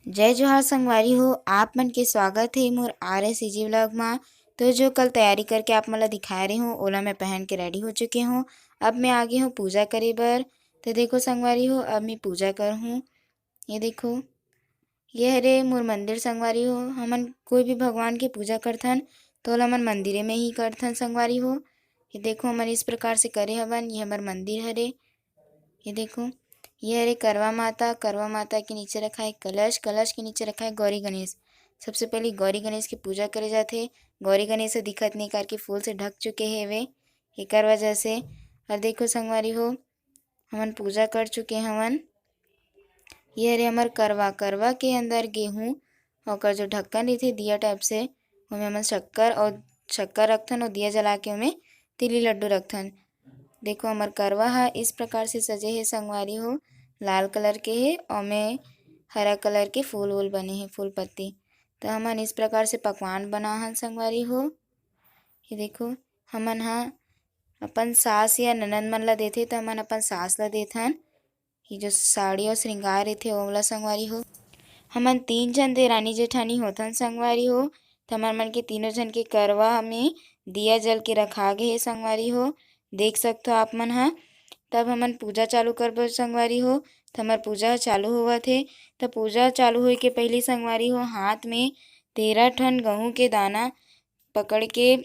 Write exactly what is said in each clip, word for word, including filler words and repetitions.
जय जोहार संगवारी हो, आप मन के स्वागत हे मोर आर एस ई जी व्लॉग मा। तो जो कल तैयारी करके आप मन ला दिखाए रहे हूँ, ओला मैं पहन के रेडी हो चुके हूँ। अब मैं आगे हूँ पूजा करे बर। तो देखो संगवारी हो, अब मैं पूजा कर हूँ। ये देखो, ये हरे मोर मंदिर संगवारी हो। हमन कोई भी भगवान के पूजा करथन तो ओला हमन मंदिरे में ही करथन संगवारी हो। ये देखो, हमन इस प्रकार से करे हवन। ये हमर मंदिर हरे। ये देखो, ये हरे करवा माता। करवा माता के नीचे रखा है कलश, कलश के नीचे रखा है गौरी गणेश। सबसे पहले गौरी गणेश की पूजा करे जाथे। गौरी गणेश ह दिखत नहीं, करके फूल से ढक चुके हे वे, एकर वजह से। और देखो संगवारी हो, हमन पूजा कर चुके हवन। ये हरे हमर करवा। करवा के अंदर गेहूं, ओकर जो ढक्कन रहिथे दिया टाइप से, ओमे हमन शक्कर और शक्कर रखथन और दिया जला के ओमे तिली लड्डू रखथन। देखो, हमर करवा ह इस प्रकार से सजे हे संगवारी हो, लाल कलर के हे, ओमे हरा कलर के फूल वूल बने हे, फूल पत्ती। त हमन इस प्रकार से पकवान बनाहन संगवारी हो। ये देखो, हमन ह अपन सास या ननद मन ला देथे, त हमन अपन सास ला देथन। ये जो साड़ी और श्रृंगार रहिथे, ओला संगवारी हो। हमन तीन झन देरानी जेठानी होथन संगवारी हो, त हमर मन के तीनों झन के करवा में दिया जल के रखा गे हे संगवारी हो। देख सकथो आप मन ह। तब हमन पूजा चालू करबो संगवारी हो। त हमर पूजा ह चालू होवत हे। त पूजा चालू होए के पहिली संगवारी हो, हाथ में तेरह ठन गहूं के दाना पकड़ के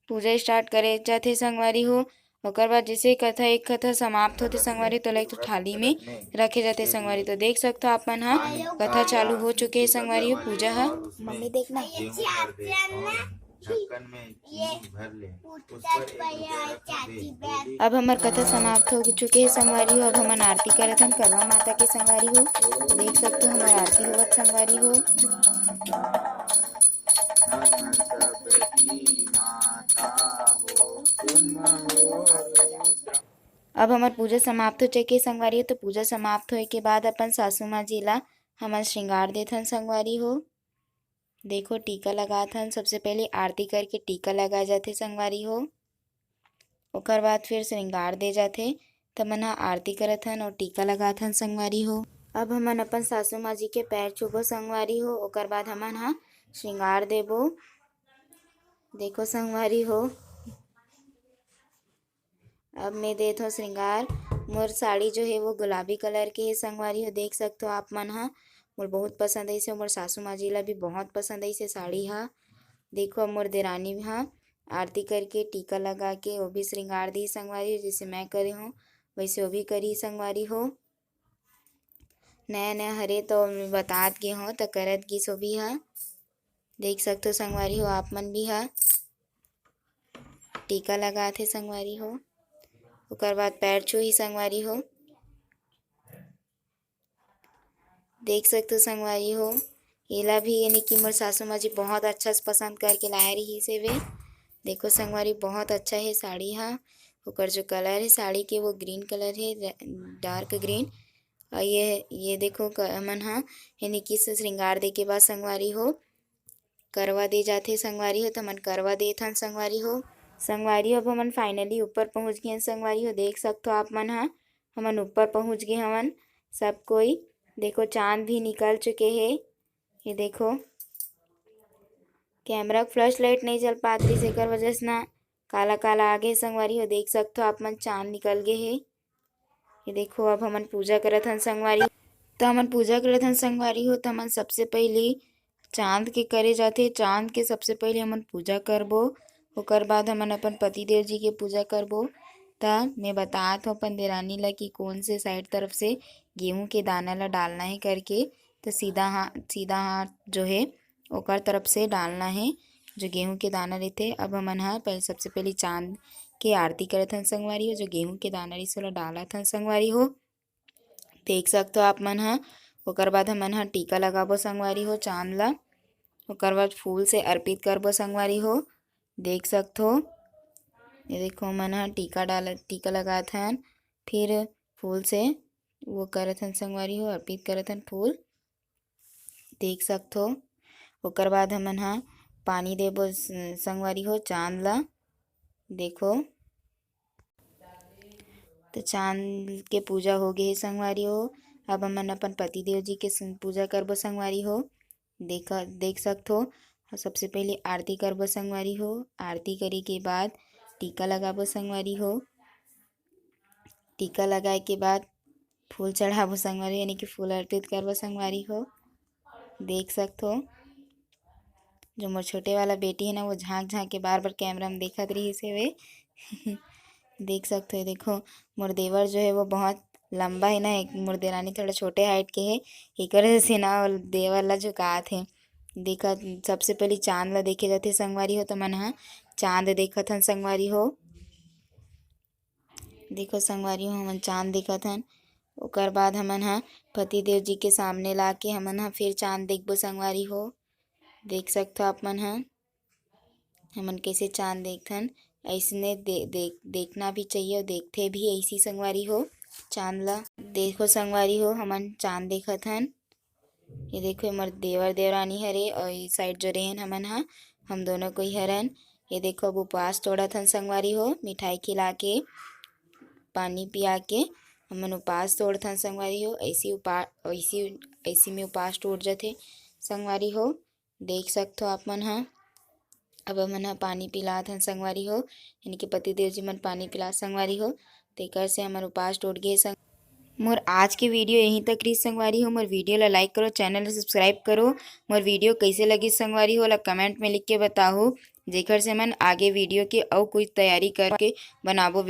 पूजा स्टार्ट करे जाथे संगवारी हो। ओकर बाद जैसे कथा, एक कथा समाप्त होथे संगवारी, तो एक ठो थाली में रखे जाथे संगवारी। तो देख सकथो आप मन ह, कथा चालू हो चुके हे संगवारी हो, पूजा ह। मम्मी देखना। अब हमर कथा समाप्त हो चुके हे संगवारी हो। अब हमन आरती करत हन करवा माता के संगवारी हो। देख सकथो हमर आरती होवत संगवारी हो। अब हमर पूजा समाप्त हो चुके संगवारी हो। तो पूजा समाप्त होए के बाद अपन सासू माँ जी ला हमन श्रृंगार देथन संगवारी हो। देखो, टीका लगाथन। सबसे पहले आरती करके टीका लगाए जाथे संगवारी हो। ओकर बाद फिर श्रृंगार दे जाथे। त हमन ह आरती करत हन और टीका लगात हन संगवारी हो। अब हमन अपन सासू माँ जी के पैर छूबो संगवारी हो, ओकर बाद हमन ह श्रृंगार देबो। देखो संगवारी हो, अब मैं देत हव श्रृंगार। मोर साड़ी जो हे वो गुलाबी कलर के हे संगवारी हो, देख सकथो आप मन ह। मोर बहुत पसंद आइस हे, मोर सासू माँ जी ला भी बहुत पसंद आइस हे साड़ी ह। देखो, अब मोर देरानी ह आरती करके टीका लगा के वो भी श्रृंगार दी संगवारी हो। जैसे मैं करे हूँ वैसे वो भी करी संगवारी हो। नया नया हरे तो मैं बतात गे हूँ त करत गिस वो भी ह। देख सकथो संगवारी हो, आप मन भी ह टीका लगात हे संगवारी हो। ओकर बाद पैर छूही संगवारी हो। देख सकथो संगवारी हो, एला भी यानी कि मोर सासू माँ जी बहुत अच्छा से पसंद करके लाए रहिस हे वे। देखो संगवारी, बहुत अच्छा हे साड़ी ह। ओकर जो कलर हे साड़ी के, वो ग्रीन कलर हे, डार्क ग्रीन। और ये, ये देखो क-, हमन ह यानी कि श्रृंगार दे के बाद संगवारी हो, करवा दे जाथे संगवारी हो, त हमन करवा देथन संगवारी हो। संगवारी हो, अब हमन finally ऊपर पहुँच गए हन संगवारी हो। देख सकथो आप मन ह, हमन ऊपर पहुँच गए हवन सब कोई। देखो, चांद भी निकल चुके हे। ये देखो, कैमरा के फ्लैश लाइट नहीं जल पात रहिस, एकर वजह से ना काला काला आ गे संगवारी हो। देख सकथो आप मन, चांद निकल गे हे। ये देखो, अब हमन पूजा करत हन संगवारी। त हमन पूजा करत हन संगवारी हो, त हमन सबसे पहली चांद के करे जाथे। चांद के सबसे पहले हमन पूजा करबो, ओकर बाद हमन अपन पति देव जी के पूजा करबो। त मैं बतात हूँ अपन देरानी ला कि कौन से साइड तरफ से गेहूं के दाना ला डालना है करके। त सीधा हाथ, सीधा हाथ जो है ओकर तरफ से डालना है जो गेहूं के दाना रहते। अब हमन ह पहले, सबसे पहले चांद के आरती करत हन संगवारी हो, जो गेहूं के दाना रहिस ओला डालत हन संगवारी हो। देख सकथो आप मन ह, ओकर बाद हमन ह टीका लगाबो संगवारी हो चांद ला। ओकर बाद फूल से अर्पित करबो संगवारी हो। देख सकथो, ये देखो, हमन ह टीका डाल, टीका लगात हन, फिर फूल से वो करत हन संगवारी हो, अर्पित करत हन फूल। देख सकथो, ओकर बाद हमन ह पानी देबो स-, संगवारी हो, चांद ला। देखो, तो चांद के पूजा हो गे हे संगवारी हो। अब हमन अपन पतिदेव जी के सं-, पूजा करबो संगवारी हो। देख, देख सकथो, सबसे पहले आरती करबो संगवारी हो। आरती करे के बाद टीका लगाबो संगवारी हो। टीका लगाए के बाद फूल चढ़ाबो संगवारी हो, यानी कि फूल अर्पित करबो संगवारी हो। देख सकथो, जो मोर छोटे वाला बेटी है ना, वो झांक झांक के बार बार कैमरा में देखत रहिस हेवे। देख सकथो, ये देखो, मोर देवर जो है वो बहुत लंबा है ना, एक मोर देरानी थोड़ा छोटे हाइट के है, एकर से ना वो देवर ला झुकात है। देखत, सबसे पहले चांद ला देखे जाथे संगवारी हो, तो मन ह चांद देखत हन संगवारी हो। देखो संगवारी हो, हमन चांद देखत हन। ओकर बाद हमन ह पतिदेव जी के सामने लाके हमन ह फिर चांद देखबो संगवारी हो। देख सकथो आप मन ह, हमन कैसे चांद देखथन, ऐसने दे, दे, देखना भी चाहिए और देखथे भी ऐसी संगवारी हो चांद ला। देखो संगवारी हो, हमन चांद देखत हन। ये देखो, ये मोर देवर देवरानी हरे और ये साइड जो रहन हमन ह, हम दोनों कोई हरन। ये देखो, अब उपवास तोड़त हन संगवारी हो, मिठाई खिला के, पानी पिया के हमन उपास तोड़थन संगवारी हो। ऐसी उपा-, ऐसी, ऐसी में उपास टूट जथे संगवारी हो। देख सकथो आप मन ह। अब हमन ह पानी पिलात हन संगवारी हो, यानी कि पतिदेव जी मन पानी पिला संगवारी हो, तेकर से हमर उपास टूट गे संग-, मोर आज के वीडियो यहीं तक रही संगवारी हो। मोर वीडियो ला लाइक करो, चैनल ला सब्सक्राइब करो। मोर वीडियो कैसे लगी संगवारी हो, ला कमेंट में लिख के बताओ, जेकर से मन आगे वीडियो के अउ कुछ तैयारी करके बनाबो वीडियो।